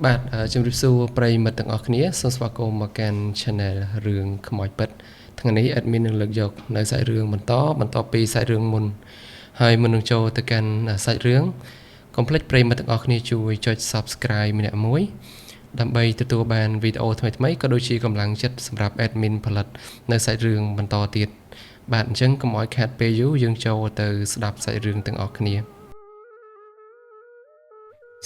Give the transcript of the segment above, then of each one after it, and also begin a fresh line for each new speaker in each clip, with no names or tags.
បាទជំរាបសួរប្រិយមិត្តទាំងអស់គ្នាសូមស្វាគមន៍មកកាន់ Channel រឿងខ្មោចពិតថ្ងៃនេះ admin នឹងលើកយកនៅសាច់រឿងបន្តបន្ទាប់ពីសាច់រឿងមុនហើយមុននឹងចូលទៅកាន់សាច់រឿងកុំភ្លេចប្រិយមិត្តទាំងអស់គ្នាជួយចុច Subscribe ម្នាក់មួយដើម្បីទទួលបានវីដេអូថ្មីៗក៏ដូចជាកម្លាំងចិត្តសម្រាប់ admin ផលិតនៅសាច់រឿងបន្តទៀតបាទអញ្ចឹងកុំឲ្យខាតពេលយូរយើងចូលទៅស្ដាប់សាច់រឿងទាំងអស់គ្នា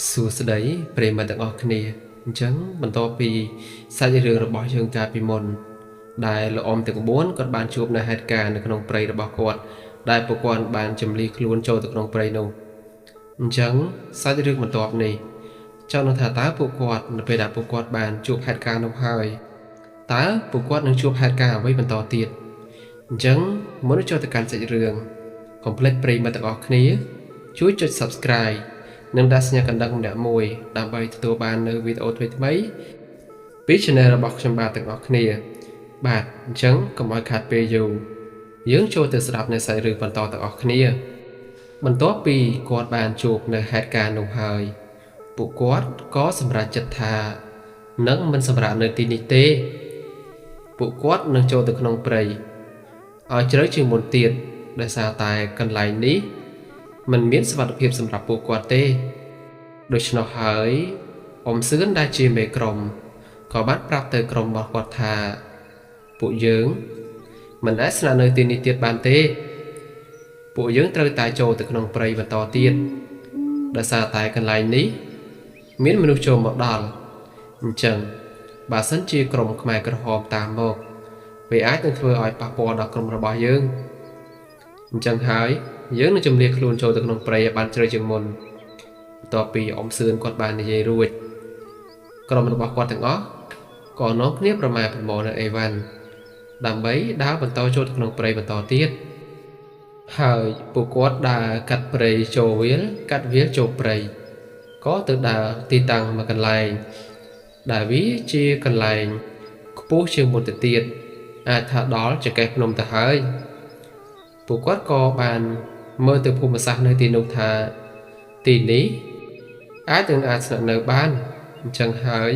សួស្តីប្រិយមិត្តទាំងអស់គ្នាអញ្ចឹងបន្ទាប់ពីសាច់រឿងរបស់យើងកាលពីមុនដែលលោកអ៊ំទាំង4គាត់បានជួបនៅហេតុការណ៍នៅក្នុងព្រៃរបស់គាត់ដែលពួកគាត់បានជម្លៀសខ្លួនចូលទៅក្នុងព្រៃនោះអញ្ចឹងសាច់រឿងបន្ទាប់នេះចង់នឹងថាតើពួកគាត់នៅពេលដែលពួកគាត់បានជួបហេតុការណ៍នោះហើយតើពួកគាត់នឹងជួបហេតុការណ៍អ្វីបន្តទៀតអញ្ចឹងមុននឹងចូលទៅកាន់សាច់រឿងកុំភ្លេចប្រិយមិត្តទាំងអស់គ្នាជួយចុច Subscribe និងដាក់សញ្ញាកណ្ដឹងម្នាក់មួយដើម្បីទទួលបាននូវវីដេអូថ្មីៗពី Channel របស់ខ្ញុំបាទទាំងអស់គ្នាបាទអញ្ចឹងកុំឲ្យខាតពេលយូរយើងចូលទៅស្ដាប់នៅសាច់រឿងបន្តទាំងអស់គ្នា បន្ទាប់ពីគាត់បានជួបនៅហេតុការណ៍នោះហើយពួកគាត់ក៏សម្រេចចិត្តថានឹងមិនសម្រាកនៅទីនេះទេ ពួកគាត់នឹងចូលទៅក្នុងព្រៃឲ្យជ្រៅជាងមុនទៀតដោយសារតែកន្លែងនេះមិនមានសុវត្ថិភាពសម្រាប់ពួកគាត់ទេដូច្នោះហើយអ៊ំសឿនដែលជាមេក្រុមក៏បានប្រាប់ទៅក្រុមរបស់គាត់ថាពួកយើងមិនអាចស្នាក់នៅទីនេះទៀតបានទេ ពួកយើងត្រូវតែចូលទៅក្នុងព្រៃបន្តទៀតដោយសារតែកន្លែងនេះមានមនុស្សចូលមកដល់អញ្ចឹងបើសិនជាក្រុមខ្មែរក្រហមតាមមកវាអាចនឹងធ្វើឲ្យប៉ះពាល់ដល់ក្រុមរបស់យើងអញ្ចឹងហើយយើងនឹងជម្លៀសខ្លួនចូលទៅក្នុងព្រៃឲ្យបានជ្រៅជាងមុនបន្ទាប់ពីអ៊ំសឿនគាត់បាននិយាយរួចក្រុមរបស់គាត់ទាំងអស់ក៏នាំគ្នាប្រម៉ែប្រមូលនៅអីវ៉ាន់ដើម្បីដើរបន្តចូលទៅក្នុងព្រៃបន្តទៀត ហើយពួកគាត់ដើរកាត់ព្រៃចូលវាលកាត់វាលចូលព្រៃក៏ទៅដើរទីតាំងមួយកន្លែងដែលវាជាកន្លែងខ្ពស់ជាងមុនទៅទៀតអាចថាដល់ចង្កេះភ្នំទៅហើយពួកគាត់ក៏បានមើលទៅភូមិសាស្ត្រនៅទីនោះថាទីនេះអាចនឹងអាចស្នាក់នៅបានអញ្ចឹងហើយ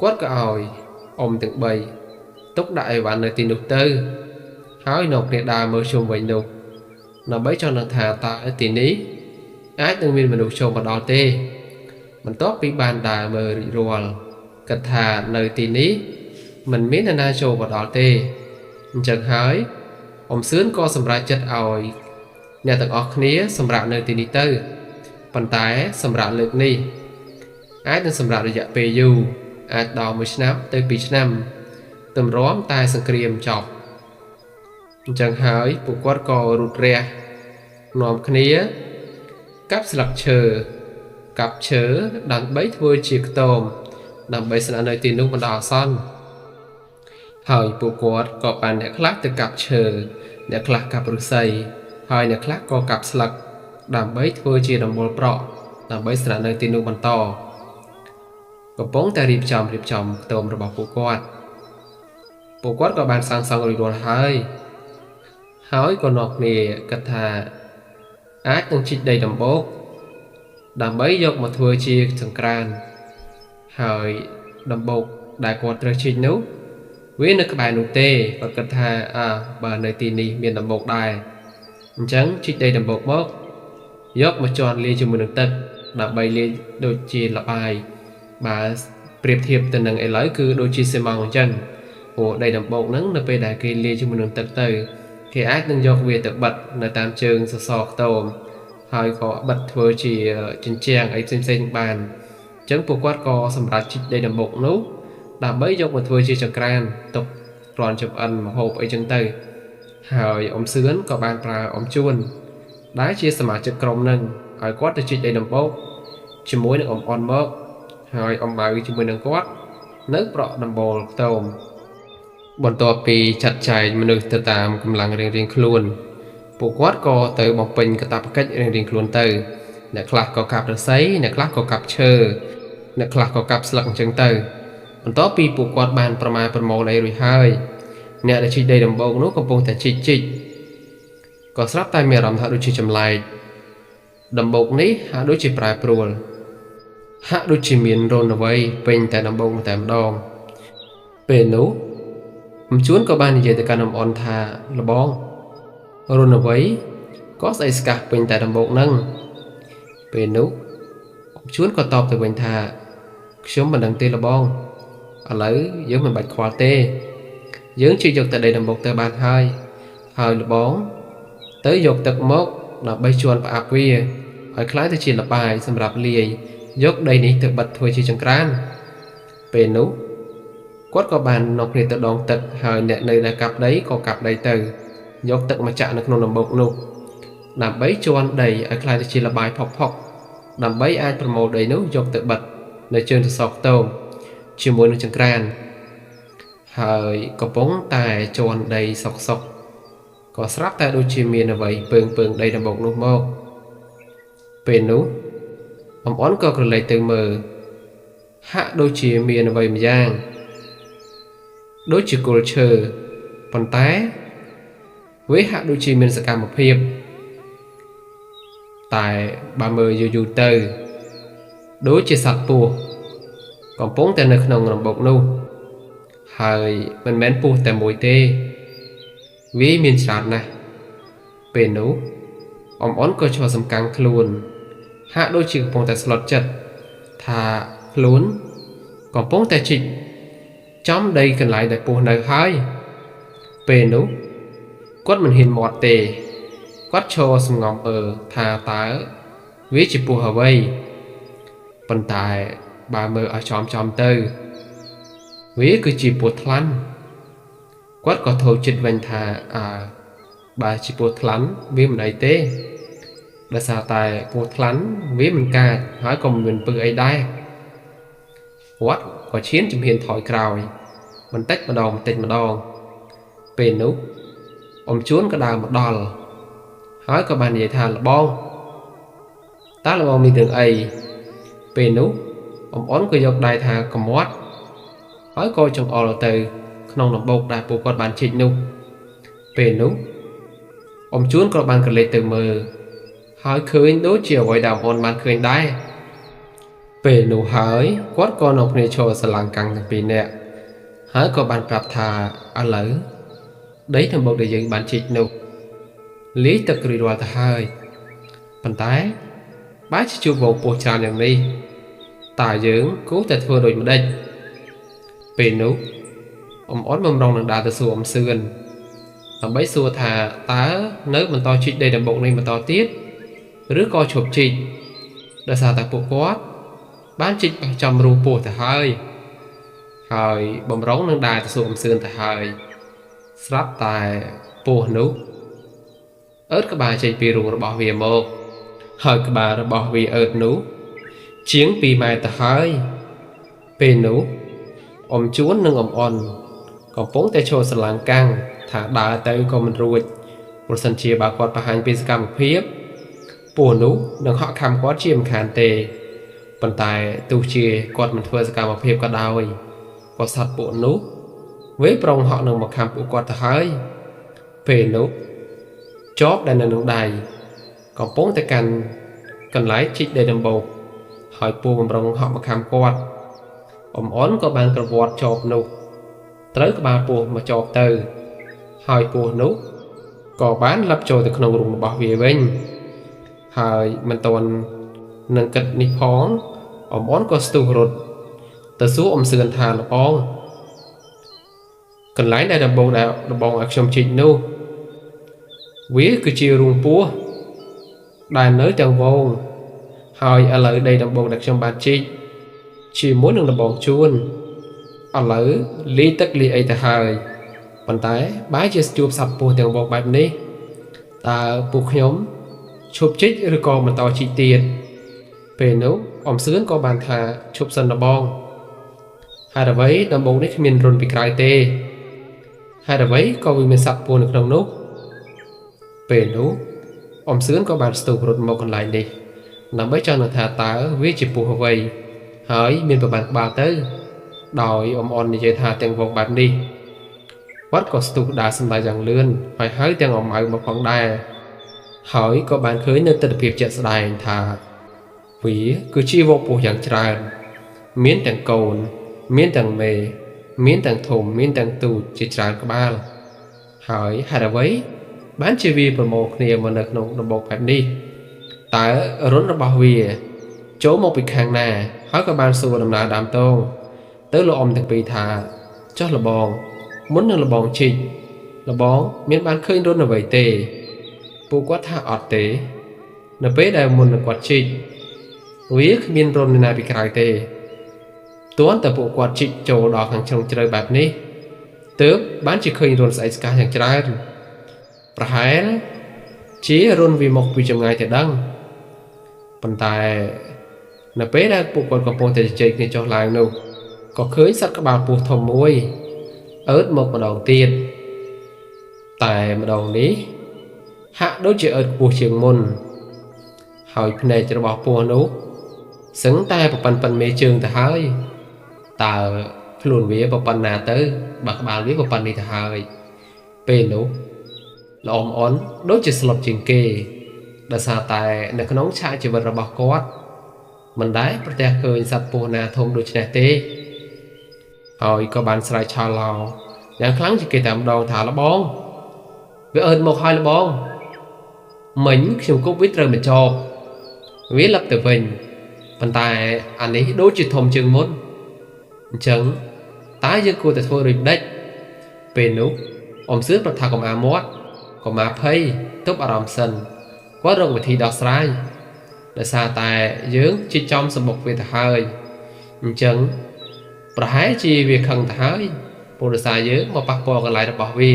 គាត់ក៏ឲ្យអ៊ំទាំង3ទុកដាក់អីវ៉ាន់នៅទីនោះទៅហើយនាំគ្នាដើរមើលជុំវិញនោះ ដើម្បីចង់ដឹងថាតើទីនេះអាចនឹងមានមនុស្សចូលមកដល់ទេបន្ទាប់ពីបានដើរមើលរួចរាល់គិតថានៅទីនេះមិនមាននរណាចូលមកដល់ទេអញ្ចឹងហើយអ៊ំសឿនក៏សម្រេចចិត្តឲ្យអ្នកទាំងអស់គ្នាសម្រាកនៅទីនេះទៅប៉ុន្តែសម្រាប់លើកនេះអាចនឹងសម្រាប់រយៈពេលយូរអាចដល់1ឆ្នាំទៅ2ឆ្នាំទម្រាំតែសង្គ្រាមចប់អញ្ចឹងហើយពួកគាត់ក៏រូតរះនាំគ្នាកាប់ស្លឹកឈើកាប់ឈើដើម្បីធ្វើជាខ្ទមដើម្បីស្នាក់នៅទីនោះបណ្ដោះអាសន្នហើយពួកគាត់ក៏បានអ្នកខ្លះទៅកាប់ឈើអ្នកខ្លះកាប់ឫស្សីហើយអ្នកខ្លះក៏កាប់ស្លឹកដើម្បីធ្វើជាដំបូលប្រក់ដើម្បីស្នាក់នៅទីនោះបន្តកំពុងតែរៀបចំរៀបចំខ្ទមរបស់ពួកគាត់ពួកគាត់ក៏បានសាងសង់រួចរាល់ហើយហើយក៏នាំគ្នាគិតថាអាចនឹងជីកដីដំបូកដើម្បីយកមកធ្វើជាចង្ក្រានហើយដំបូកដែលគាត់ត្រូវជីកនោះវានៅក្បែរនោះទេគាត់គិតថាអើបើនៅទីនេះមានដំបូកដែរអញ្ចឹងជីកដីដំបូកមកយកមកជន់លាយជាមួយនឹងទឹកដើម្បីលាយដូចជាល្បាយបើប្រៀបធៀបទៅនឹងឥឡូវគឺដូចជាស៊ីម៉ង់អញ្ចឹងព្រោះដីដំបូកហ្នឹងនៅពេលដែលគេលាយជាមួយនឹងទឹកទៅគេអាចនឹងយកវាទៅបិទនៅតាមជើងសសរខ្ទមហើយក៏បិទធ្វើជាជញ្ជាំងអីផ្សេងៗបានអញ្ចឹងពួកគាត់ក៏សម្រេចជីកដីដំបូកនោះដើម្បីយកមកធ្វើជាចង្ក្រានទុកគ្រាន់ចម្អិនម្ហូបអីចឹងទៅហើយអ៊ំសឿនក៏បានប្រើអ៊ំជួនដែលជាសមាជិកក្រុមនឹងឲ្យគាត់ទៅជីកដីដំបូកជាមួយនឹងអ៊ំអនមកហើយអ៊ំម៉ៅជាមួយនឹងគាត់នៅប្រក់ដំបូលខ្ទមបន្ទាប់ពីចាត់ចែងមនុស្សទៅតាមកម្លាំងរៀងៗខ្លួនពួកគាត់ក៏ទៅបំពេញកាតព្វកិច្ចរៀងៗខ្លួនទៅអ្នកខ្លះក៏កាប់ឫស្សីអ្នកខ្លះក៏កាប់ឈើអ្នកខ្លះក៏កាប់ស្លឹកអញ្ចឹងទៅបន្ទាប់ពីពួកគាត់បានប្រម៉ែប្រមូលអីរួចហើយអ្នកដែលជីកដីដំបូងនោះកំពុងតែជីកជីកក៏ស្រាប់តែមានអារម្មណ៍ថាដូចជាចម្លែកដំបូកនេះហាក់ដូចជាប្រែប្រួល ហាក់ដូចជាមានរន្ធអ្វីពេញតែដំបូងតែម្ដងពេលនោះអ៊ំជួនក៏បាននិយាយទៅកាន់អ៊ំអនថាលបងរន្ធអ្វីក៏ស្អីស្កះពេញតែដំបូងហ្នឹងពេលនោះអ៊ំជួនក៏តបទៅវិញថាខ្ញុំមិនដឹងទេលបងឥឡូវយើងមិនបាច់ខ្វល់ទេយើងជិះយកតែដីដំបូកទៅបានហើយហើយលបងទៅយកទឹកមកដើម្បីជន់ផ្អាប់វាឲ្យក្លាយទៅជាលបាយសម្រាប់លាយយកដីនេះទៅបិទធ្វើជាចង្ក្រានពេលនោះគាត់ក៏បាននាំគ្នាទៅដងទឹកហើយអ្នកនៅដែលកាប់ដីក៏កាប់ដីទៅយកទឹកមកចាក់នៅក្នុងដំបូកនោះដើម្បីជន់ដីឲ្យក្លាយទៅជាលបាយផុកផុកដើម្បីអាចប្រមូលដីនោះយកទៅបិទនៅជើងសសរខ្ទមជាមួយនឹងចង្ក្រានហើយកំពុងតែជន់ដីសុកសុកក៏ស្រាប់តែដូចជាមានអ្វីពើងពើងដីដំបូកនោះមកពេលនោះអ៊ំអនក៏ក្រឡេកទៅមើលហាក់ដូចជាមានអ្វីម្យ៉ាងដូចជាគល់ឈើប៉ុន្តែវាហាក់ដូចជាមានសកម្មភាពតែបើមើលយូរយូរទៅដូចជាសត្វពស់កំពុងតែនៅក្នុងរំបុកនោះហើយមិនមែនពស់តែមួយទេវាមានច្រើនណាស់ពេលនោះអ៊ំអនក៏ឈរសំកាំងខ្លួនហាក់ដូចជាកំពុងតែស្លុតចិត្តថាខ្លួនកំពុងតែជីកចំដីកន្លែងដែលពស់នៅហើយពេលនោះគាត់មិនហ៊ានមាត់ទេគាត់ឈរសំងំមើលថាតើវាជាពស់អ្វីប៉ុន្តែបើមើលឲ្យចំចំទៅវាគឺជាពស់ថ្លាន់គាត់ក៏ធូរចិត្តវិញថាអើបើជាពស់ថ្លាន់វាមិនអីទេដោយសារតែពស់ថ្លាន់វាមិនកាចហើយក៏មិនមានពឹសអីដែរគាត់ក៏ឈានជំហានថយក្រោយបន្តិចម្ដងបន្តិចម្ដងពេលនោះអ៊ំជួនក៏ដើរមកដល់ហើយក៏បាននិយាយថាលបងតើលបងមានរឿងអីពេលនោះអ៊ំអនក៏យកដៃថាកមាត់ហើយក៏ចង្អុលទៅក្នុងដំបូកដែលពួកគាត់បានជីកនោះពេលនោះអ៊ំជួនក៏បានក្រឡេកទៅមើលហើយឃើញដូចជាអ្វីដែលអ៊ំអនបានឃើញដែរពេលនោះហើយគាត់ក៏នាំគ្នាឈរស្រឡាំងកាំងទាំងពីរនាក់ហើយក៏បានប្រាប់ថាឥឡូវដីដំបូកដែលយើងបានជីកនោះលាយទឹករួចរាល់ទៅហើយប៉ុន្តែបើជាជួបវងពស់ច្រើនយ៉ាងនេះតើយើងគួរតែធ្វើដូចម្ដេចពេលនោះអ៊ំអនបំរុងនឹងដើរទៅសួរអ៊ំសឿនដើម្បីសួរថាតើនៅបន្តជីកដីដំបូកនេះបន្តទៀតឬក៏ឈប់ជីកដោយសារតែពួកគាត់បានជីកបោះចំរូពស់ទៅហើយហើយបំរុងនឹងដើរទៅសួរអ៊ំសឿនទៅហើយស្រាប់តែពស់នោះអើតក្បាលចេញពីរូងរបស់វាមកហើយក្បាលរបស់វាអើតនោះជាង2ម៉ែត្រទៅហើយពេលនោះអ៊ំជួននិងអ៊ំអនកំពុងតែឈរស្រឡាំងកាំងថាដើរទៅក៏មិនរួចប្រសិនជាបើគាត់បង្ហាញពីសកម្មភាពពស់នោះនឹងហក់ខំគាត់ជាមិនខានទេប៉ុន្តែទោះជាគាត់មិនធ្វើសកម្មភាពក៏ដោយក៏សត្វពួកនោះវាប្រុងហក់នឹងមកខំពួកគាត់ទៅហើយពេលនោះចបដែលនៅក្នុងដៃកំពុងតែកាន់កន្លែងជីកដីដំបូកហើយពស់បំរុងហក់មកខំគាត់អ៊ំអនក៏បានក្រវត្តចបនោះត្រូវក្បាលពស់មកចបទៅហើយពស់នោះក៏បានលឹបចូលទៅក្នុងរូងរបស់វាវិញហើយមិនទាន់នឹងគិតនេះផងអ៊ំអនក៏ស្ទុះរត់ទៅសួរអ៊ំសឿនថាលបងកន្លែងដែលដំបូងដែលដំបងឲ្យខ្ញុំជីកនោះវាគឺជារូងពស់ដែលនៅទាំងវងហើយឥឡូវដីដំបូងដែលខ្ញុំបានជីកជាមួយនឹងដំបងជួនឥឡូវលាយទឹកលាយអីទៅហើយប៉ុន្តែបែរជាជួបសត្វពស់ទាំងវងបែបនេះតើពួកខ្ញុំឈប់ជីកឬក៏បន្តជីកទៀតពេលនោះអ៊ំសឿនក៏បានថាឈប់សិនដំបងហេតុអ្វីដំបងនេះគ្មានរុនពីក្រៅទេហេតុអ្វីក៏វាមានសត្វពស់នៅក្នុងនោះពេលនោះអ៊ំសឿនក៏បានស្ទុះរត់មកកន្លែងនេះដើម្បីចង់នឹងថាតើវាជាពស់អ្វីហើយមានប្រមាណក្បាលទៅដោយអ៊ំអននិយាយថាទាំងវងបែបនេះគាត់ក៏ស្ទុះដើរសម្ដែងយ៉ាងលឿនហើយហៅទាំងអ៊ំម៉ៅមកផងដែរហើយក៏បានឃើញនៅទិដ្ឋភាពជាក់ស្ដែងថា វាគឺជាវងពស់យ៉ាងច្រើន មានទាំងកូន មានទាំងមេ មានទាំងធំ មានទាំងទូចជាច្រើនក្បាល ហើយហេតុអ្វីបានជាវាប្រមូលគ្នាមកនៅក្នុងដំបូកបែបនេះតើរុនរបស់វា ចូលមកពីខាងណា ហើយក៏បានសួរដំណើរដើមតង ទៅលោកអ៊ំទាំងពីរថាចុះលបង មុននឹងលបងជីកលបង មានបានឃើញរុនអ្វីទេ ពួកគាត់ថាអត់ទេ នៅពេលដែលមុននឹងគាត់ជីកវាគ្មានរុនណាពីក្រៅទេទាន់តែពួកគាត់ជីកចូលដល់ខាងជ្រុងជ្រៅបែបនេះទើបបានជាឃើញរុនស្អែកស្កាសយ៉ាងច្រើនប្រហែលជារុនវាមកពីចម្ងាយទៅដឹងប៉ុន្តែនៅពេលដែលពួកគាត់កំពុងតែជជែកគ្នាចុះឡើងនោះក៏ឃើញសត្វក្បាលពស់ធំមួយអើតមកម្ដងទៀតតែម្ដងនេះហាក់ដូចជាអើតខ្ពស់ជាងមុនហើយភ្នែករបស់ពស់នោះសឹងតែប្រប៉ិនប៉ិនមេជើងទៅហើយតើខ្លួនវាប្រប៉ុណ្ណាទៅបើក្បាលវាប្រប៉ុណ្នេះទៅហើយពេលនោះល្អមអន់ដូចជាស្លុតជាងគេដោយសារតែនៅក្នុងឆាកជីវិតរបស់គាត់មិនដែលប្រទះឃើញសត្វពស់ណាធំដូចនេះទេហើយក៏បានស្រែកឆោឡោយ៉ាងខ្លាំងជាងគេតែម្ដងថាលបងវាអើតមកហើយលបងមិញខ្ញុំគប់វាត្រូវមកចោបវាលឹបទៅវិញប៉ុន្តែអានេះដូចជាធំជាងមុនអញ្ចឹងតើយើងគួរតែធ្វើដូចម្ដេចពេលនោះអ៊ំសឿនប្រាប់ថាកុំអាមាត់កុំអាភ័យទប់អារម្មណ៍សិនគាត់រកវិធីដោះស្រាយដោយសារតែយើងជីកចំសម្បុកវាទៅហើយអញ្ចឹងប្រហែលជាវាខឹងទៅហើយព្រោះដោយសារយើងមកប៉ះពាល់កន្លែងរបស់វា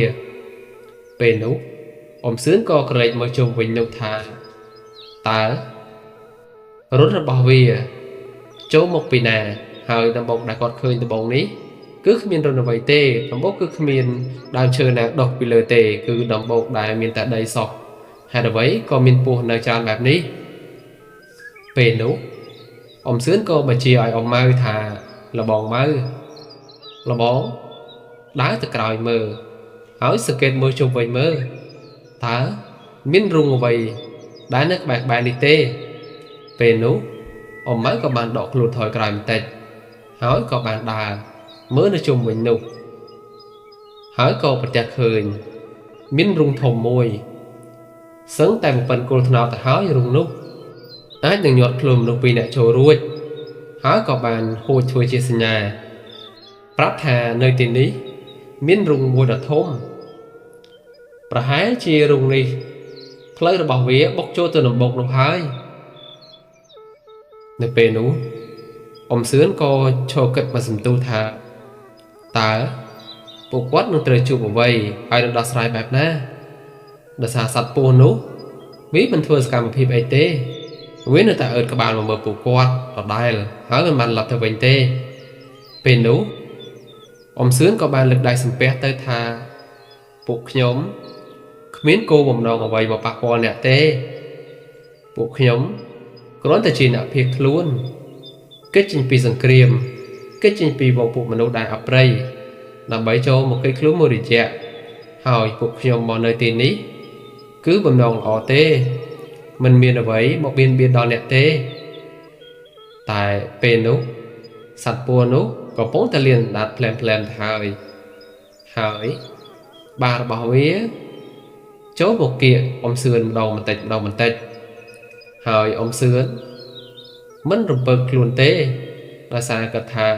ពេលនោះអ៊ំសឿនក៏ក្រឡេកមកជុំវិញនោះថាតើរុនរបស់វាចូលមកពីណាហើយដំបូងដែលគាត់ឃើញដំបូងនេះគឺគ្មានរុនអ្វីទេដំបូងគឺគ្មានដើមឈើណាដុះពីលើទេគឺដំបូងដែលមានតែដីសោះហេតុអ្វីក៏មានពស់នៅច្រើនបែបនេះពេលនោះអ៊ំសឿនក៏បញ្ជាឲ្យអ៊ំម៉ៅថាលបងម៉ៅលបងដើរទៅក្រោយមើលហើយសង្កេតមើលជុំវិញមើលតើមានរូងអ្វីដែលនៅក្បែរៗនេះទេពេលនោះអ៊ំម៉ៅក៏បានដកខ្លួនថយក្រោយបន្តិចហើយក៏បានដើរមើលនៅជុំវិញនោះហើយក៏ប្រទះឃើញមានរូងធំមួយសឹងតែបំពេញគល់ថ្នោតទៅហើយរូងនោះអាចនឹងញាត់ខ្លួនមនុស្សពីរនាក់ចូលរួចហើយក៏បានហួចធ្វើជាសញ្ញាប្រាប់ថានៅទីនេះមានរូងមួយដ៏ធំប្រហែលជារូងនេះផ្លូវរបស់វាបុកចូលទៅដំបូកនោះហើយនៅពេលនោះអ៊ំសឿនក៏ឈរគិតមកសំទូថាតើពួកគាត់នឹងត្រូវជួបអ្វីហើយនឹងដោះស្រាយបែបណាដោយសារសត្វពស់នោះវាមិនធ្វើសកម្មភាពអីទេវានៅតែអើតក្បាលមកមើលពួកគាត់ដដែលហើយមិនបានលប់ទៅវិញទេពេលនោះអ៊ំសឿនក៏បានលើកដៃសំពះទៅថាពួកខ្ញុំគ្មានគោលបំណងអ្វីមកប៉ះពាល់អ្នកទេពួកខ្ញុំគ្រាន់តែជាអ្នកភៀសខ្លួនគេចចេញពីសង្គ្រាមគេចចេញពីវងពួកមនុស្សដែលអប្រិយដើម្បីចូលមកគេចខ្លួនមួយរយៈហើយពួកខ្ញុំមកនៅទីនេះគឺបំណងល្អទេមិនមានអ្វីមកបៀនបៀនដល់អ្នកទេតែពេលនោះសត្វពស់នោះកំពុងតែលៀនដាត់ផ្លែមៗទៅហើយហើយបារបស់វាចូលមកគៀកអ៊ំសឿនម្ដងបន្តិចម្ដងបន្តិចហើយអ៊ំសឿនមិនរំពើខ្លួនទេដោយសារគាត់ថា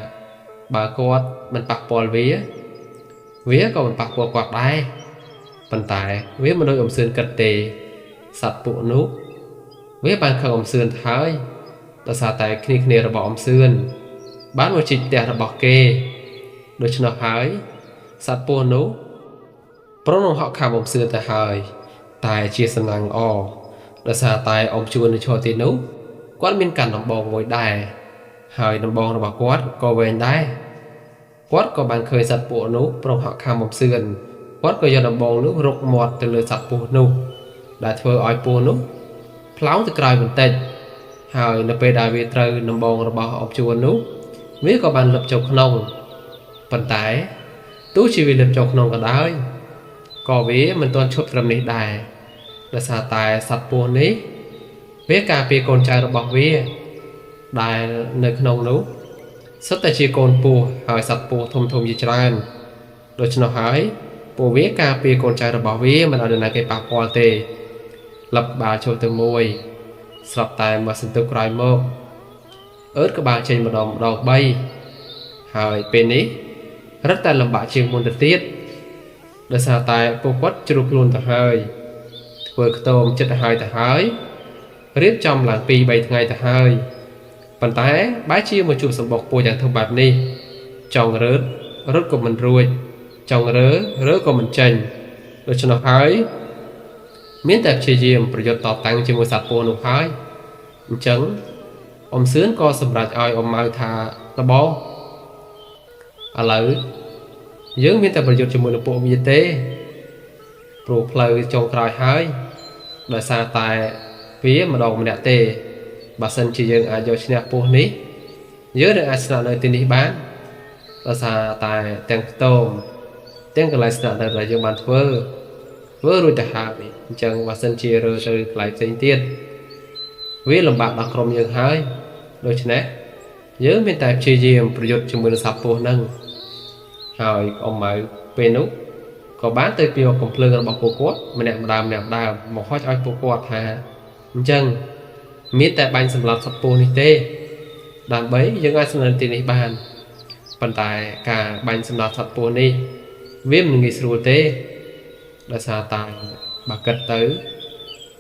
បើគាត់មិនប៉ះពាល់វាវាក៏មិនប៉ះពាល់គាត់ដែរប៉ុន្តែវាមិនដូចអ៊ំសឿនគិតទេសត្វពួកនោះវាបានខឹងអ៊ំសឿនទៅហើយដោយសារតែគ្នារបស់អ៊ំសឿនបានមកជីកផ្ទះរបស់គេដូច្នោះហើយសត្វពស់នោះប្រងនឹងហក់ខាំអ៊ំសឿនទៅហើយតែជាសំណាងល្អដោយសារតែអ៊ំជួននៅឈរទីនោះគាត់មានកាន់ដំបងមួយដែរហើយដំបងរបស់គាត់ក៏វែងដែរគាត់ក៏បានឃើញសត្វពួកនោះប្រងហក់ខាំអ៊ំសឿនគាត់ក៏យកដំបងនោះរុកមាត់ទៅលើសត្វពស់នោះដែលធ្វើឲ្យពស់នោះផ្លោងទៅក្រោយបន្តិចហើយនៅពេលដែលវាត្រូវដំបងរបស់អ៊ំជួននោះវាក៏បានលឹបចូលក្នុងប៉ុន្តែទោះជាវាលឹបចូលក្នុងក៏ដោយក៏វាមិនទាន់ឈប់ត្រឹមនេះដែរដោយសារតែសត្វពស់នេះវាការពារកូនចៅរបស់វា ដែលនៅក្នុងនោះសុទ្ធតែជាកូនពស់ហើយសត្វពស់ធំធំជាច្រើនដូច្នោះហើយពួកវាការពារកូនចៅរបស់វាមិនឲ្យនរណាគេប៉ះពាល់ទេលឹបក្បាលចូលទៅមួយស្រាប់តែមកសន្ទុះក្រោយមកអឺតក្បាលចេញម្ដងម្ដង3ហើយពេលនេះរឹតតែលំបាកជាងមុនទៅទៀតដោយសារតែពួកគាត់ជ្រុះខ្លួនទៅហើយធ្វើខ្ទមចិត្តហើយទៅហើយរៀបចំឡើង2 3ថ្ងៃទៅហើយប៉ុន្តែបែរជាមកជួបសម្បុកពស់យ៉ាងធំបែបនេះចង់រើតរត់ក៏មិនរួចចង់រើរើក៏មិនចេញដូច្នោះហើយមានតែព្យាយាមប្រយុទ្ធតតាំងជាមួយសត្វពស់នោះហើយអញ្ចឹងអ៊ំសឿនក៏សម្រេចឲ្យអ៊ំម៉ៅថាលបងឥឡូវយើងមានតែប្រយុទ្ធជាមួយនឹងពួកវាទេព្រោះផ្លូវចុងក្រោយហើយដោយសារតែវាម្ដងម្នាក់ទេបើសិនជាយើងអាចយកឈ្នះពស់នេះយើងនឹងអាចស្នាក់នៅទីនេះបានដោយសារតែទាំងខ្ទមទាំងកន្លែងស្នាក់នៅដែលយើងបានធ្វើរួចទៅហើយអញ្ចឹងបើសិនជារើទៅកន្លែងផ្សេងទៀតវាលំបាកដល់ក្រុមយើងហើយដូច្នេះយើងមានតែព្យាយាមប្រយុទ្ធជាមួយនឹងសត្វពស់ហ្នឹងហើយអ៊ំម៉ៅពេលនោះក៏បានទៅពីកំភ្លើងរបស់ពួកគាត់ម្នាក់ម្ដើមម្នាក់ម្ដើមមកហុចឲ្យពួកគាត់ថាអញ្ចឹងមានតែបាញ់សម្លាប់សត្វពស់នេះទេដើម្បីយើងអាចសម្រេចទីនេះបានប៉ុន្តែការបាញ់សម្លាប់សត្វពស់នេះវាមិនងាយស្រួលទេដោយសារតែបើគិតទៅ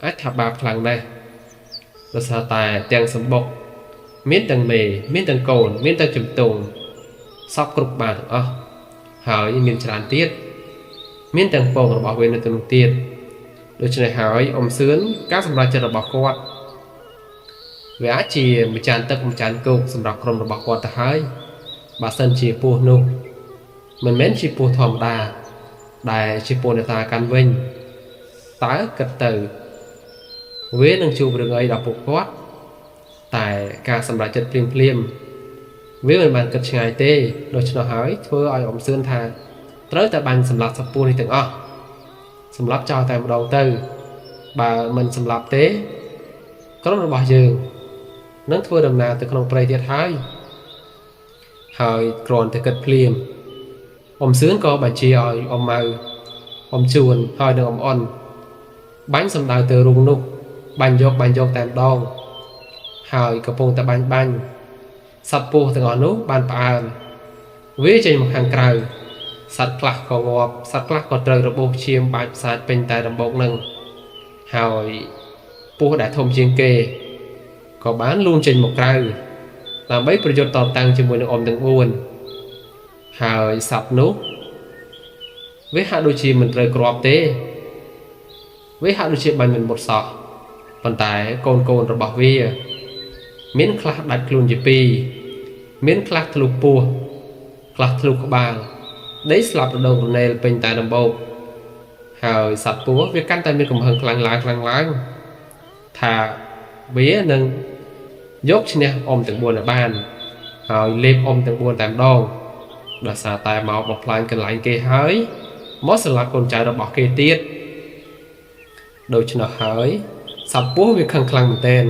អាចថាបាបខ្លាំងណាស់ដោយសារតែទាំងសម្បុកមានទាំងមេមានទាំងកូនមានទាំងជំទង់សពគ្រប់បានទាំងអស់ហើយមានច្រើនទៀតមានទាំងពងរបស់វានៅទីនោះទៀតដូច្នេះហើយអ៊ំសឿនការសម្រេចចិត្តរបស់គាត់វាអាចជាមួយចានទឹកមួយចានគោកសម្រាប់ក្រុមរបស់គាត់ទៅហើយបើសិនជាពស់នោះមិនមែនជាពស់ធម្មតាដែលជាពស់អ្នកតាកាន់វិញតើគិតទៅវានឹងជួបរឿងអីដល់ពួកគាត់តែការសម្រេចចិត្តភ្លាមៗវាមិនបានគិតឆ្ងាយទេដូច្នោះហើយធ្វើឲ្យអ៊ំសឿនថាត្រូវតែបាញ់សម្លាប់សត្វពស់នេះទាំងអស់សម្លាប់ចោលតែម្ដងទៅបើមិនសម្លាប់ទេក្រុមរបស់យើងនឹងធ្វើដំណើរទៅក្នុងព្រៃទៀតហើយហើយគ្រាន់តែគិតភ្លាមអ៊ំសឿនក៏បញ្ជាឲ្យអ៊ំម៉ៅអ៊ំជួនហើយនិងអ៊ំអ៊ុនបាញ់សម្ដៅទៅរូងនោះបាញ់យកតែម្ដងហើយកំពុងតែបាញ់សត្វពស់ទាំងអស់នោះបានផ្អើលវាចេញមកខាងក្រៅសត្វខ្លះក៏ងាប់សត្វខ្លះក៏ត្រូវរបួសឈាមបាច់ផ្សាយពេញតែដំបូកនឹងហើយពស់ដែលធំជាងគេក៏បានលូនចេញមកក្រៅដើម្បីប្រយុទ្ធតតាំងជាមួយនឹងអ៊ំទាំង4ហើយសត្វនោះវាហាក់ដូចជាមិនត្រូវគ្រាប់ទេវាហាក់ដូចជាបាញ់មិនមុតសោះប៉ុន្តែកូនរបស់វាមានខ្លះដាច់ខ្លួនជាពីរមានខ្លះធ្លុះពោះខ្លះធ្លុះក្បាលដីស្លាប់រដូវរនេលពេញតែដំបូកហើយសត្វពស់វាកាន់តែមានកំហឹងខ្លាំងឡើងថាវានឹងយកឈ្នះអ៊ំទាំង4ឲ្យបានហើយលេបអ៊ំទាំង4តែម្ដងដោយសារតែមកបំផ្លាញកន្លែងគេហើយមកសម្លាប់កូនចៅរបស់គេទៀតដូច្នោះហើយសត្វពស់វាខឹងខ្លាំងមែនទែន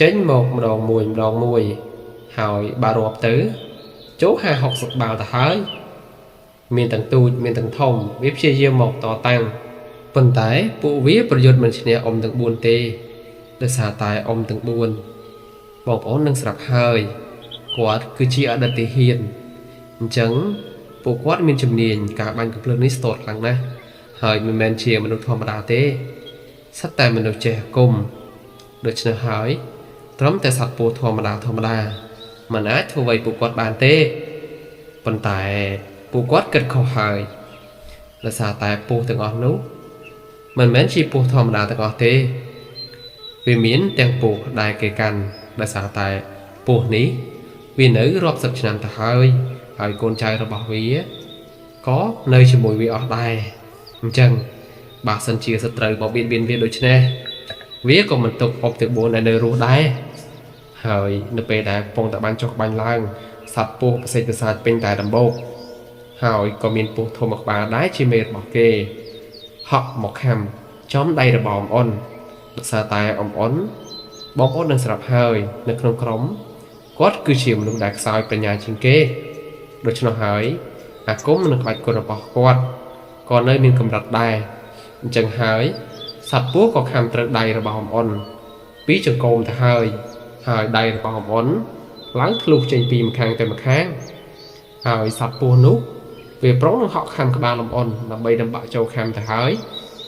ចេញមកម្ដងមួយហើយបើរាប់ទៅចូល50 60បាល់ទៅហើយមានទាំងទូចមានទាំងធំវាព្យាយាមមកតតាំងប៉ុន្តែពួកវាប្រយុទ្ធមិនឈ្នះអ៊ំទាំង4ទេដោយសារតែអ៊ំទាំង4បងប្អូននឹងស្រាប់ហើយគាត់គឺជាអតីតទាហានអញ្ចឹងពួកគាត់មានជំនាញការបាញ់កំភ្លើងនេះស្ទាត់ខ្លាំងណាស់ហើយមិនមែនជាមនុស្សធម្មតាទេសុទ្ធតែមនុស្សចេះអាគមដូច្នេះហើយត្រឹមតែសត្វពស់ធម្មតាមិនអាចធ្វើអ្វីពួកគាត់បានទេប៉ុន្តែពួកគាត់គិតខុសហើយដោយសារតែពស់ទាំងអស់នោះមិនមែនជាពស់ធម្មតាទាំងអស់ទេវាមានទាំងពស់ដែលគេកាន់ដោយសារតែពស់នេះវានៅរាប់សិបឆ្នាំទៅហើយហើយកូនចៅរបស់វាក៏នៅជាមួយវាអស់ដែរអញ្ចឹងបើសិនជាសត្រូវមកបៀតបៀនវាដូច្នេះវាក៏មិនទុកអុកទាំង4ដែលនៅរស់ដែរហើយនៅពេលដែលកំពុងតែបាញ់ចុះបាញ់ឡើងសត្វពស់ប្រសេចប្រសាចពេញតែដំបូកហើយក៏មានពស់ធំមួយក្បាលដែរជាមេរបស់គេហក់មកខាំចំដៃរបស់អ៊ំអ៊ុនដោយសារតែអ៊ំអ៊ុន បងប្អូននឹងស្រាប់ហើយនៅក្នុងក្រុមគាត់គឺជាមនុស្សដែលខ្សោយបញ្ញាជាងគេដូច្នោះហើយអាគមនិងក្បាច់គុណរបស់គាត់ក៏នៅមានកម្រិតដែរអញ្ចឹងហើយសត្វពស់ក៏ខាំត្រូវដៃរបស់អំអុនពីចង្កូមទៅហើយហើយដៃរបស់អំអុនឡើងធ្លុះចេញពីម្ខាងទៅម្ខាងហើយសត្វពស់នោះវាប្រុងនឹងហក់ខាំក្បាលអំអុនដើម្បីដំបាក់ចូលខាំទៅហើយ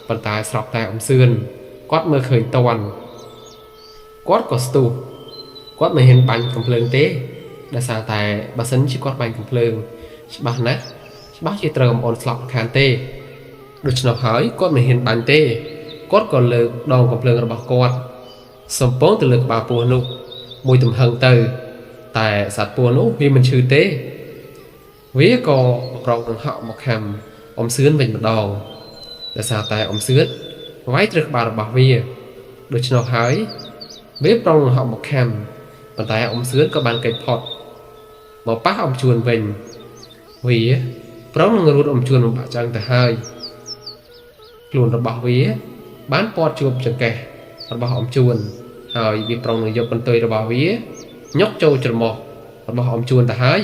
ប៉ុន្តែស្រាប់តែអំសឿនគាត់មើលឃើញតន់គាត់ក៏ស្ទុះគាត់មិនហ៊ានបាញ់កំភ្លើងទេដោយសារតែបើសិនជាគាត់បាញ់កំភ្លើងច្បាស់ណាស់ច្បាស់ជាត្រូវអំអុនស្លាប់ខានទេដូច្នោះហើយគាត់មិនហ៊ានបាញ់ទេគាត់ក៏លើកដងកំភ្លើងរបស់គាត់សំពងទៅលើក្បាលពស់នោះមួយទំហឹងទៅតែសត្វពស់នោះវាមិនឈឺទេវាក៏ប្រងនឹងហក់មកខាំអំសឿនវិញម្ដងដោយសារតែអំសឿនវាយត្រូវក្បាលរបស់វាដូច្នោះហើយវាប្រងនឹងហក់មកខាំប៉ុន្តែអំសឿនក៏បានគេចផុតមកប៉ះអំជួនវិញវាប្រងនឹងរួតអំជួនបំបាក់ឆ្អឹងទៅហើយខ្លួនរបស់វាបានពាត់ជួបចង្កេះរបស់អំជួនហើយវាប្រងនឹងយកកន្ទុយរបស់វាញុកចូលច្រមុះរបស់អំជួនទៅហើយ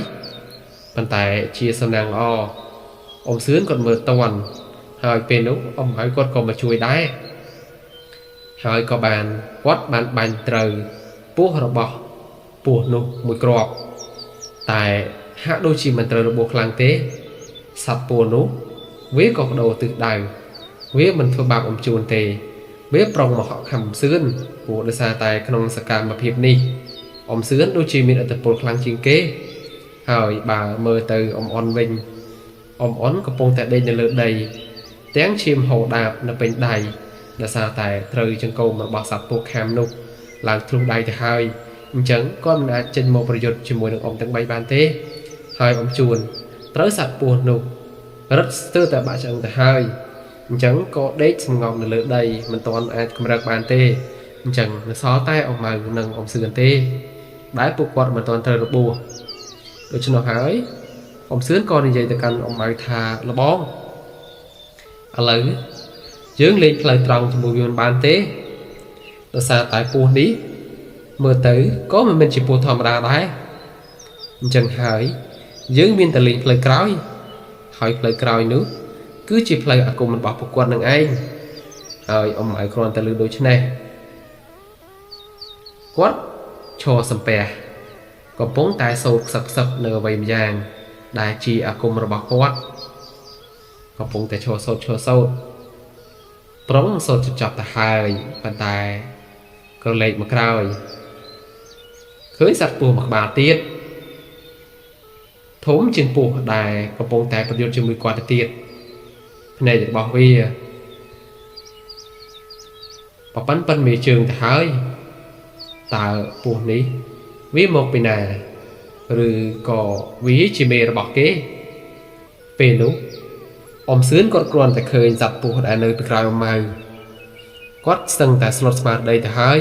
ប៉ុន្តែជាសំណាងល្អអំសឿនគាត់មើលតន់ហើយពេលនោះអំហើយគាត់ក៏មកជួយដែរហើយក៏បានគាត់បានបាញ់ត្រូវពោះរបស់ពស់នោះមួយគ្រាប់តែហាក់ដូចជាមិនត្រូវរបួសខ្លាំងទេសត្វពស់នោះវាក៏បដូរទិសដៅវាមិនធ្វើបាបអំជួនទេវាប្រុងមកហក់ខំអំសឿនព្រោះដោយសារតែក្នុងសកម្មភាពនេះអំសឿនដូចជាមានឥទ្ធិពលខ្លាំងជាងគេហើយបើមើលទៅអំអន់វិញអំអន់កំពុងតែដេកនៅលើដីទាំងឈាមហូរដាបនៅពេញដៃដោយសារតែត្រូវចង្កូមរបស់សត្វពស់ខាំនោះឡើងធ្លុះដៃទៅហើយអញ្ចឹងគាត់មិនអាចចេញមកប្រយុទ្ធជាមួយនឹងអ៊ំទាំង3បានទេហើយអ៊ំជួនត្រូវសត្វពស់នោះរឹតស្ទើរតែបាក់ឆ្អឹងទៅហើយអញ្ចឹងក៏ដេកសំងំនៅលើដីមិនទាន់អាចកម្រើកបានទេអញ្ចឹងនៅសល់តែអ៊ំម៉ៅនិងអ៊ំសឿនទេដែលពួកគាត់មិនទាន់ត្រូវរបួសដូច្នោះហើយអ៊ំសឿនក៏និយាយទៅកាន់អ៊ំម៉ៅថាលបងឥឡូវយើងលេងផ្លូវត្រង់ជាមួយវាមិនបានទេដោយសារតែពស់នេះមើលទៅក៏មិនមែនជាពស់ធម្មតាដែរអញ្ចឹងហើយយើងមានតែលេងផ្លូវក្រោយហើយផ្លូវក្រោយនោះគឺជាផ្លូវអាគមរបស់ពួកគាត់នឹងឯងហើយអ៊ំម៉ៅគ្រាន់តែឮដូច្នេះគាត់ឈរសំពះកំពុងតែសូត្រខ្សឹបខ្សឹបនៅអ្វីម្យ៉ាងដែលជាអាគមរបស់គាត់កំពុងតែឈរសូត្រឈរសូត្រប្រុងសូត្រចប់ទៅហើយប៉ុន្តែក៏លេខមកក្រោយឃើញសត្វពស់មួយក្បាលទៀតធំជាងពស់ដែលកំពុងតែប្រយុទ្ធជាមួយគាត់ទៅទៀតភ្នែករបស់វាប៉ប៉ិនប៉ិនមេជើងទៅហើយតើពស់នេះវាមកពីណាឬក៏វាជាមេរបស់គេពេលនោះអំសឿនគាត់គ្រាន់តែឃើញសត្វពស់ដែលនៅពីក្រោយអ៊ំម៉ៅគាត់ស្ទឹងតែស្លុតស្មារតីទៅហើយ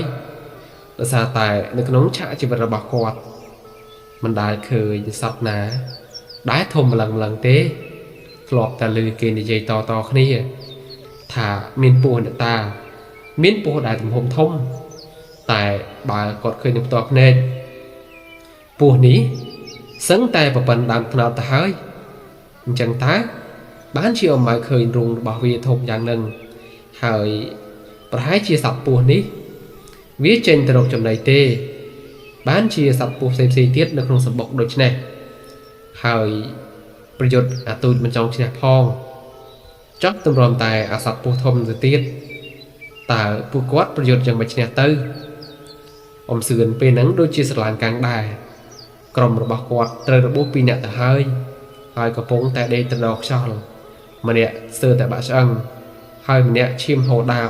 ដោយសារតែនៅក្នុងឆាកជីវិតរបស់គាត់មិនដែលឃើញសត្វណាដែលធំម្លឹងម្លឹងទេធ្លាប់តែឮគេនិយាយតៗគ្នាថាមានពស់អ្នកតាមានពស់ដែលទំហំធំតែបើគាត់ឃើញនឹងផ្ទាល់ភ្នែកពស់នេះសឹងតែប្រពន្ធដើមត្នោតទៅហើយអញ្ចឹងតើបានជាអ៊ំម៉ៅឃើញរូងរបស់វាធំយ៉ាងនឹងហើយប្រហែលជាសត្វពស់នេះវាចេញទៅរកចំណីទេបានជាសត្វពស់ផ្សេងៗទៀតនៅក្នុងសម្បុកដូចនេះហើយប្រយុទ្ធអាទូចមិនចង់ឈ្នះផងចង់ទម្រាំតែអាសត្វពស់ធំទៅទៀតតើពួកគាត់ប្រយុទ្ធយ៉ាងម៉េចឈ្នះទៅអ៊ំសឿនពេលហ្នឹងដូចជាស្រឡាងកាំងដែរក្រុមរបស់គាត់ត្រូវរបួស2នាក់ទៅហើយហើយកំពុងតែដេកត្រដរខ្យល់ម្នាក់ស្ទើរតែបាក់ឆ្អឹងហើយម្នាក់ឈាមហូរដាប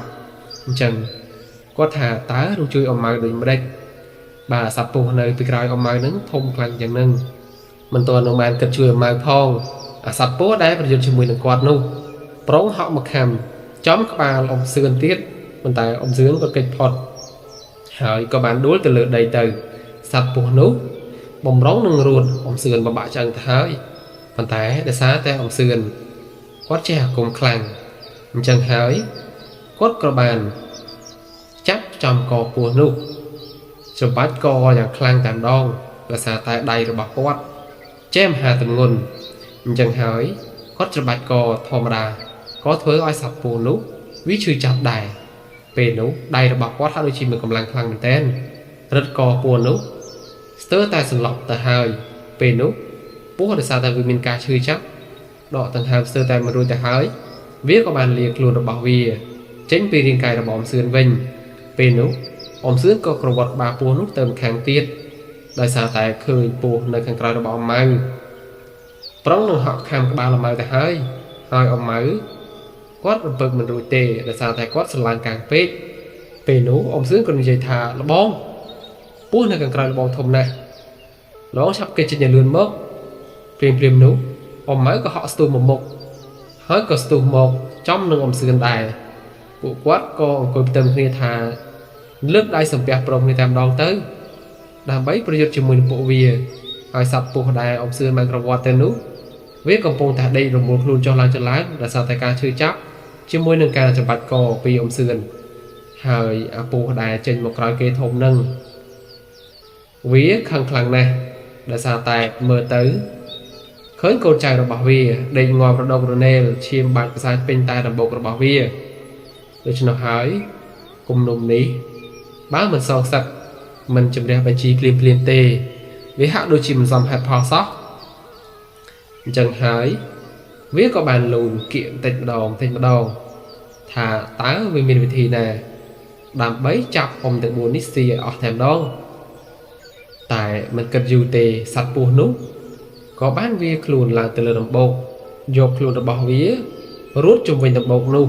អញ្ចឹងគាត់ថាតើនឹងជួយអ៊ំម៉ៅដូចម្ដេចបាទសត្វពស់នៅពីក្រោយអ៊ំម៉ៅហ្នឹងធំខ្លាំងយ៉ាងហ្នឹងមិនទាន់នឹងបានគិតជួយអ៊ំម៉ៅផងអាសត្វពស់ដែលប្រយុទ្ធជាមួយនឹងគាត់នោះប្រុងហក់មកខាំចំក្បាលអ៊ំសឿនទៀតប៉ុន្តែអ៊ំសឿនក៏គេចផុតហើយក៏បានដួលទៅលើដីទៅសត្វពស់នោះបំរុងនឹងរួតអ៊ំសឿនបំបាក់ឆ្អឹងទៅហើយប៉ុន្តែដោយសារតែអ៊ំសឿនគាត់ចេះអាគមខ្លាំងអញ្ចឹងហើយគាត់ក៏បានចាប់ចំកពស់នោះ ច្របាច់កយ៉ាងខ្លាំងតែម្ដងដោយសារតែដៃរបស់គាត់ចេះមហាទម្ងន់អញ្ចឹងហើយគាត់ច្របាច់កធម្មតាក៏ធ្វើឲ្យសត្វពស់នោះវាឈឺចាប់ដែរពេលនោះដៃរបស់គាត់ហាក់ដូចជាមានកម្លាំងខ្លាំងមែនទែនរឹតកពស់នោះស្ទើរតែសន្លប់ទៅហើយពេលនោះពស់ដោយសារតែវាមានការឈឺចាប់ដកដង្ហើមស្ទើរតែមិនរួចទៅហើយវាក៏បានលាខ្លួនរបស់វាចេញពីរាងកាយរបស់អ៊ំសឿនវិញពេលនោះអ៊ំសឿនក៏ក្រវ៉ាត់ក្បាលពស់នោះទៅម្ខាងទៀតដោយសារតែឃើញពស់នៅខាងក្រោយរបស់អ៊ំម៉ៅប្រុងនឹងហក់ខាំក្បាលអ៊ំម៉ៅទៅហើយហើយអ៊ំម៉ៅគាត់រំពឹងមិនរួចទេដោយសារតែគាត់ស្រឡាញ់កាងពេកពេលនោះអ៊ំសឿនក៏និយាយថាលបងពស់នៅខាងក្រោយលបងធំណាស់លបងឆាប់គេចេញឲ្យលឿនមកព្រាមៗនោះអ៊ំម៉ៅក៏ហក់ស្ទុះមកមុខហើយក៏ស្ទុះមកចំនឹងអ៊ំសឿនដែរពួកគាត់ក៏អង្គុយផ្ទឹមគ្នាថាលើកដៃសំពះព្រមគ្នាតែម្ដងទៅដើម្បីប្រយុទ្ធជាមួយនឹងពួកវាហើយសត្វពស់ដែលអ៊ំសឿនបានក្រវ៉ាត់ទៅនោះវាកំពុងតែដេករមូលខ្លួនចុះឡើងចុះឡើងដោយសារតែការឈឺចាប់ជាមួយនឹងការចំបាច់កពីអ៊ំសឿនហើយអាពស់ដែលចេញមកក្រោយគេធំនឹងវាខឹងខ្លាំងណាស់ដោយសារតែមើលទៅឃើញកូនចៅរបស់វាដេកងាប់រដុករនេលឈាមបាច់ប្រសាយពេញតែដំបូករបស់វាដូច្នោះហើយគំនុំនេះបើមិនសងសឹកមិនជំរះបញ្ជីភ្លាមៗទេវាហាក់ដូចជាមិនសមហេតុផលសោះអញ្ចឹងហើយវាក៏បានលូនគៀកបន្តិចម្ដងបន្តិចម្ដងថាតើវាមានវិធីណាដើម្បីចាប់អ៊ំទាំង4នេះស៊ីឲ្យអស់តែម្ដងតែមិនគិតយូរទេសត្វពស់នោះក៏បានវាខ្លួនឡើងទៅលើដំបូកយកខ្លួនរបស់វារួតជុំវិញដំបូកនោះ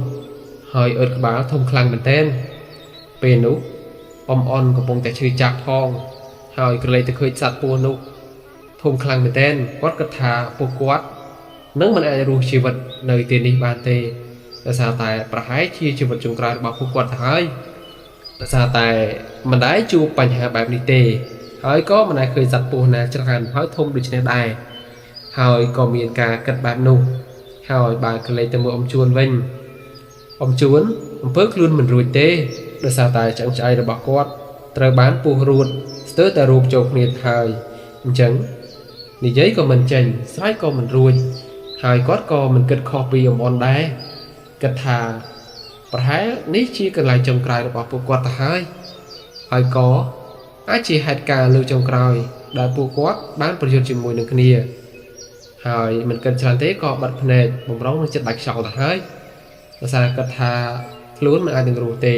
ហើយអើតក្បាលធំខ្លាំងមែនទែនពេលនោះអ៊ំអនកំពុងតែឈឺចាប់ផងហើយក្រឡេកទៅឃើញសត្វពស់នោះធំខ្លាំងមែនទែនគាត់គិតថាពួកគាត់នឹងមិនអាចរស់ជីវិតនៅទីនេះបានទេដោយសារតែប្រហែលជាជីវិតចុងក្រោយរបស់ពួកគាត់ទៅហើយដោយសារតែមិនដែលជួបបញ្ហាបែបនេះទេហើយក៏មិនដែលឃើញសត្វពស់ណាច្រើនហើយធំដូចនេះដែរហើយក៏មានការគិតបែបនោះហើយបើក្រឡេកទៅមើលអ៊ំជួនវិញអ៊ំជួនអំពើខ្លួនមិនរួចទេដោយសារតែឆ្អឹងឆ្អៃរបស់គាត់ត្រូវបានពស់រួតស្ទើរតែរូបចូលគ្នាទៅហើយអញ្ចឹងនិយាយក៏មិនចេញស្រែកក៏មិនរួចហើយគាត់ក៏មិនគិតខុសពីអ៊ំអនដែរគិតថាប្រហែលនេះជាកន្លែងចុងក្រោយរបស់ពួកគាត់ទៅហើយហើយក៏អាចជាហេតុការណ៍លើកចុងក្រោយដែលពួកគាត់បានប្រយុទ្ធជាមួយនឹងគ្នាហើយមិនគិតច្រើនទេក៏បាត់ភ្នែកបំរុងនឹងចិត្តដាច់ខ្យល់ទៅហើយដោយសារគាត់ថាខ្លួនមិនអាចនឹងរស់ទេ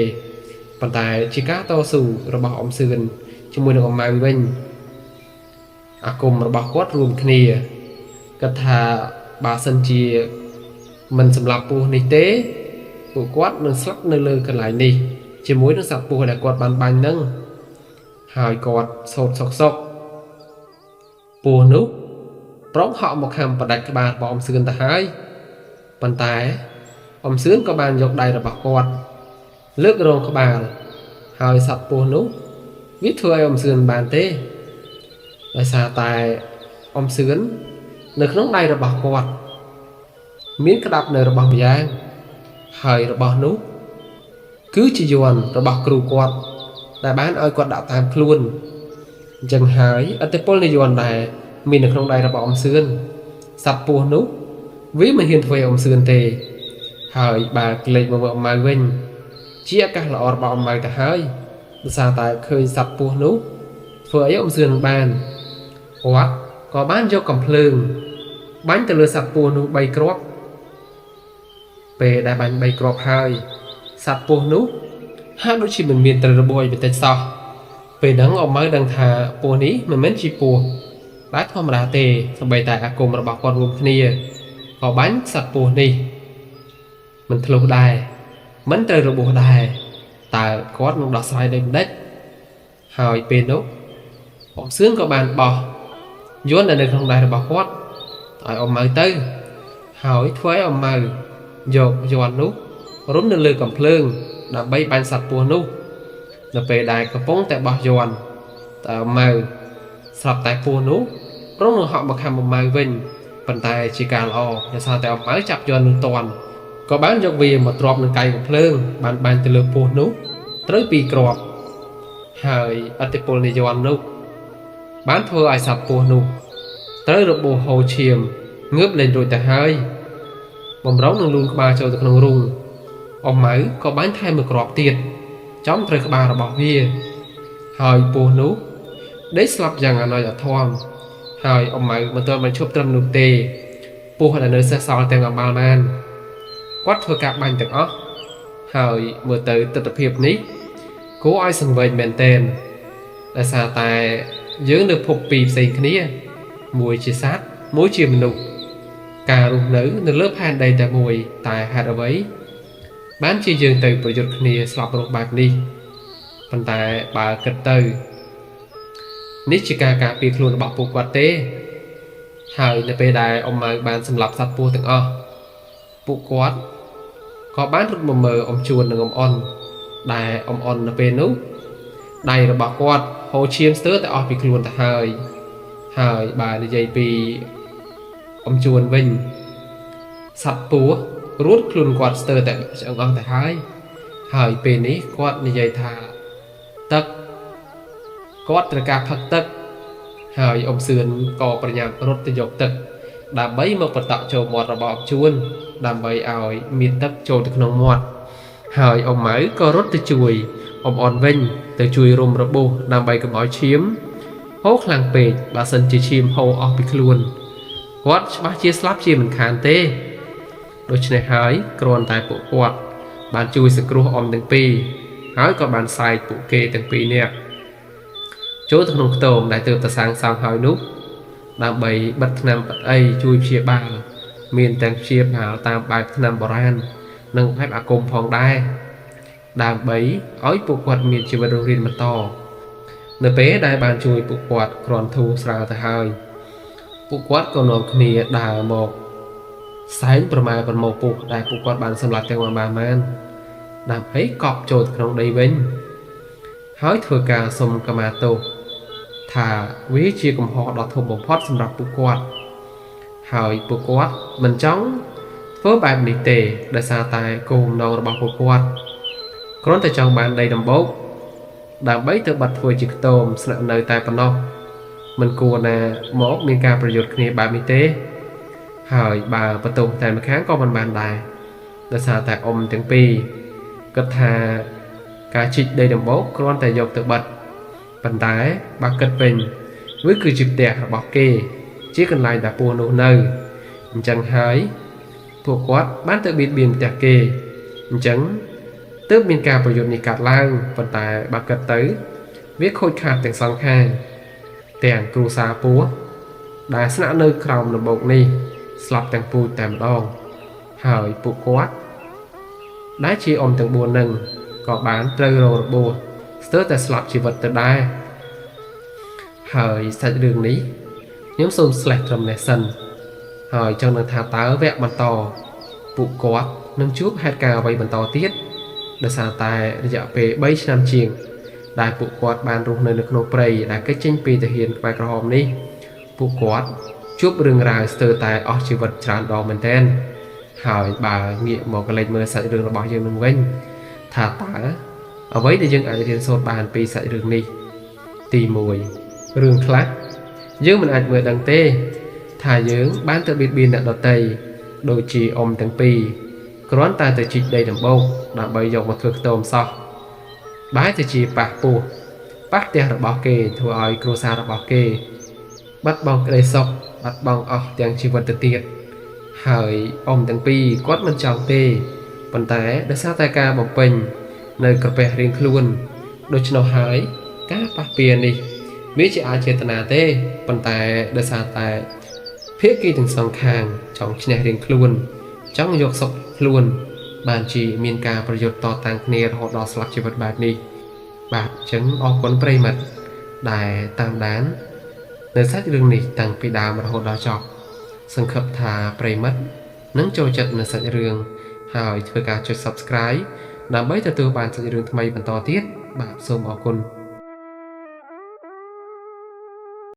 ប៉ុន្តែជាការតស៊ូរបស់អ៊ំសឿនជាមួយនឹងអ៊ំម៉ៅវិញអាគមរបស់គាត់រួមគ្នាគាត់ថាបើសិនជាមិនសម្លាប់ពស់នេះទេពួកគាត់នឹងស្លាប់នៅលើកន្លែងនេះជាមួយនឹងសត្វពស់ដែលគាត់បានបាញ់នឹងហើយគាត់សូត្រសុកសុកពស់នោះប្រងហក់មកខាំបដាច់ក្បាលរបស់អ៊ំសឿនទៅហើយប៉ុន្តែអ៊ំសឿនក៏បានយកដៃរបស់គាត់លើករងក្បាលហើយសត្វពស់នោះវាធ្វើឲ្យអ៊ំសឿនបានទេដោយសារតែអ៊ំសឿននៅក្នុងដៃរបស់គាត់មានក្តាប់នៅរបស់ម្យ៉ាងហើយរបស់នោះគឺជាយន្តរបស់គ្រូគាត់ដែលបានឲ្យគាត់ដាក់តាមខ្លួនអញ្ចឹងហើយឥទ្ធិពលនៃយន្តដែលមាននៅក្នុងដៃរបស់អ៊ំសឿនសត្វពស់នោះវាមិនហ៊ានធ្វើឲ្យអ៊ំសឿនទេហើយបើក្លែកមកមើលអ៊ំម៉ៅវិញជាឱកាសល្អរបស់អ៊ំម៉ៅទៅហើយដោយសារតែឃើញសត្វពស់នោះធ្វើឲ្យអ៊ំសឿនបានគាត់ក៏បានយកកំភ្លើងបាញ់ទៅលើសត្វពស់នោះ3គ្រាប់ពេលដែលបាញ់3គ្រាប់ហើយសត្វពស់នោះហាក់ដូចជាមិនមានត្រូវរបួសអីបន្តិចសោះពេលហ្នឹងអ៊ំម៉ៅដឹងថាពស់នេះមិនមែនជាពស់ដែលធម្មតាទេសូម្បីតែអាគមរបស់គាត់រួមគ្នាក៏បាញ់សត្វពស់នេះមិនធ្លុះដែរមិនត្រូវរបួសដែរតើគាត់នឹងដោះស្រាយដូចម្ដេចហើយពេលនោះអ៊ំសឿនក៏បានបោះយន្តដែលនៅក្នុងដៃរបស់គាត់ឲ្យអ៊ំម៉ៅទៅហើយធ្វើឲ្យអ៊ំម៉ៅយកយន្តនោះរុំនៅលើកំភ្លើងដើម្បីបាញ់សត្វពស់នោះនៅពេលដែលកំពុងតែបោះយន្តតើអ៊ំម៉ៅស្រាប់តែពស់នោះប្រុងនឹងហក់មកខាំអ៊ំម៉ៅវិញប៉ុន្តែជាការល្អដោយសារតែអ៊ំម៉ៅចាប់យន្តនោះទាន់ក៏បានយកវាមកទ្រាប់នឹងកៃកំភ្លើងបានបាញ់ទៅលើពស់នោះត្រូវ2គ្រាប់ ហើយឥទ្ធិពលនៃយ័ន្តនោះបានធ្វើឲ្យសត្វពស់នោះត្រូវរបួសហូរឈាមងើបលែងរួចទៅហើយបំរុងនឹងលូនក្បាលចូលទៅក្នុងរូងអ៊ំម៉ៅក៏បាញ់ថែមមួយគ្រាប់ទៀតចំត្រូវក្បាលរបស់វាហើយពស់នោះដេកស្លាប់យ៉ាងអាណោចអាធមហើយអ៊ំម៉ៅមិនទាន់បានឈប់ត្រឹមនោះទេពស់ដែលនៅសេសសល់ទាំងអំបាលបានគាត់ធ្វើការបាញ់ទាំងអស់ហើយមើលទៅទិដ្ឋភាពនេះគួរឲ្យសង្វេគមែនទែនដោយសារតែយើងនៅភពពីរផ្សេងគ្នាមួយជាសត្វមួយជាមនុស្សការរស់នៅនៅលើផែនដីតែមួយតែហេតុអ្វីបានជាយើងទៅប្រយុទ្ធគ្នាស្លាប់រស់បែបនេះប៉ុន្តែបើគិតទៅនេះជាការការពារខ្លួនរបស់ពួកគាត់ទេហើយនៅពេលដែលអ៊ំម៉ៅបានសម្លាប់សត្វពស់ទាំងអស់ពួកគាត់ក៏បានរត់មកមើលអ៊ំជួននិងអ៊ំអុនដែលអ៊ំអុននៅពេលនោះដៃរបស់គាត់ហូរឈាមស្ទើរតែអស់ពីខ្លួនទៅហើយហើយបើនិយាយពីអ៊ំជួនវិញសត្វពស់រួតខ្លួនគាត់ស្ទើរតែឆ្អឹងអស់ទៅហើយហើយពេលនេះគាត់និយាយថាទឹកគាត់ត្រូវការផឹកទឹកហើយអ៊ំសឿនក៏ប្រញាប់រត់ទៅយកទឹកដើម្បីមកបតក់ចូលមាត់របស់អ៊ំជួនដើម្បីឲ្យមានទឹកចូលទៅក្នុងមាត់ហើយអ៊ំម៉ៅក៏រត់ទៅជួយអ៊ំអនវិញទៅជួយរុំរបួសដើម្បីកុំឲ្យឈាមហូរខ្លាំងពេកបើសិនជាឈាមហូរអស់ពីខ្លួនគាត់ច្បាស់ជាស្លាប់ជាមិនខានទេដូច្នេះហើយគ្រាន់តែពួកគាត់បានជួយសង្គ្រោះអ៊ំទាំងពីរហើយក៏បានសែកពួកគេទាំងពីរនាក់ចូលទៅក្នុងខ្ទមដែលទើបតែសាងសង់ហើយនោះដើម្បីបិទថ្នាំបិទអីជួយព្យាបាលមានទាំងព្យាបាលតាមបែបថ្នាំបុរាណនិងបែបអាគមផងដែរដើម្បីឲ្យពួកគាត់មានជីវិតរស់រានបន្តនៅពេលដែលបានជួយពួកគាត់គ្រាន់ធូរស្រាលទៅហើយពួកគាត់ក៏នាំគ្នាដើរមកសែងប្រម៉ែប្រមោពុះដែលពួកគាត់បានសម្លាប់ទាំងបានបានដើម្បីកប់ចូលក្នុងដីវិញហើយធ្វើការសុំកម្មាទោសថាវាជាកំហុសដ៏ធំបំផុតសម្រាប់ពួកគាត់ហើយពួកគាត់មិនចង់ធ្វើបែបនេះទេដោយសារតែគោលបំណងរបស់ពួកគាត់គ្រាន់តែចង់បានដីដំបូកដើម្បីទៅបាត់ធ្វើជាខ្ទមស្នាក់នៅតែប៉ុណ្ណោះមិនគួរណាមកមានការប្រយុទ្ធគ្នាបែបនេះទេហើយបើបន្ទោសតែម្ខាងក៏មិនបានដែរដោយសារតែអ៊ំទាំងពីរគិតថាការជីកដីដំបូកគ្រាន់តែយកទៅបិទប៉ុន្តែបើគិតវិញវាគឺជាផ្ទះរបស់គេជាកន្លែងដែលពស់នោះនៅអញ្ចឹងហើយពួកគាត់បានទៅបៀតបៀនផ្ទះគេអញ្ចឹងទើបមានការប្រយុទ្ធនេះកាត់ឡើងប៉ុន្តែបើគិតទៅវាខូចខាតទាំងសងខាងទាំងគ្រួសារពស់ដែលស្នាក់នៅក្រោមដំបូកនេះស្លាប់ទាំងពូជតែម្ដងហើយពួកគាត់ដែលជាអ៊ំទាំង4នឹងក៏បានត្រូវរងរបួសស្ទើរតែស្លាប់ជីវិតទៅដែរហើយសាច់រឿងនេះខ្ញុំសូមស្លេះត្រឹមនេះសិនហើយចង់នឹងថាតើវគ្គបន្តពួកគាត់នឹងជួបហេតុការណ៍អ្វីបន្តទៀតដោយសារតែរយៈពេល3ឆ្នាំជាងដែលពួកគាត់បានរស់នៅក្នុងព្រៃដែលគេចចេញពីទាហានខ្មែរក្រហមនេះពួកគាត់ជួបរឿងរ៉ាវស្ទើរតែអស់ជីវិតច្រើនដងមែនទែនហើយបើងាកមកកលេចមើលសាច់រឿងរបស់យើងនឹងវិញថាតើអ្វីដែលយើងអាចរៀនសូត្របានពីសាច់រឿងនេះទី1រឿងខ្លះយើងមិនអាចមើលដឹងទេថាយើងបានទៅបៀតបៀនអ្នកដទៃដូចជាអ៊ំទាំងពីរគ្រាន់តែទៅជីកដីដំបូកដើម្បីយកមកធ្វើខ្ទមសោះបែរទៅជាប៉ះពោះប៉ះផ្ទះរបស់គេធ្វើឲ្យគ្រួសាររបស់គេបាត់បង់ក្តីសុខបាត់បង់អស់ទាំងជីវិតទៅទៀតហើយអ៊ំទាំងពីរគាត់មិនចង់ទេប៉ុន្តែដោយសារតែការបំពេញនៅក្រពះរៀងខ្លួនដូច្នោះហើយការប៉ះពៀនេះវាជាអចេតនាទេប៉ុន្តែដោយសារតែភាគីទាំងសងខាងចង់ឈ្នះរៀងខ្លួនចង់យកសុខខ្លួនបានជាមានការប្រយុទ្ធតតាំងគ្នារហូតដល់ស្លាប់ជីវិតបែបនេះបាទអញ្ចឹងអរគុណប្រិយមិត្តដែលតាមដាននៅសាច់រឿងនេះតាំងពីដើមរហូតដល់ចប់សង្ឃឹមថាប្រិយមិត្តនឹងចូលចិត្តនៅសាច់រឿងហើយធ្វើការចុច Subscribe ដើម្បីទទួលបានសាច់រឿងថ្មីបន្តទៀតបាទសូមអរគុណ។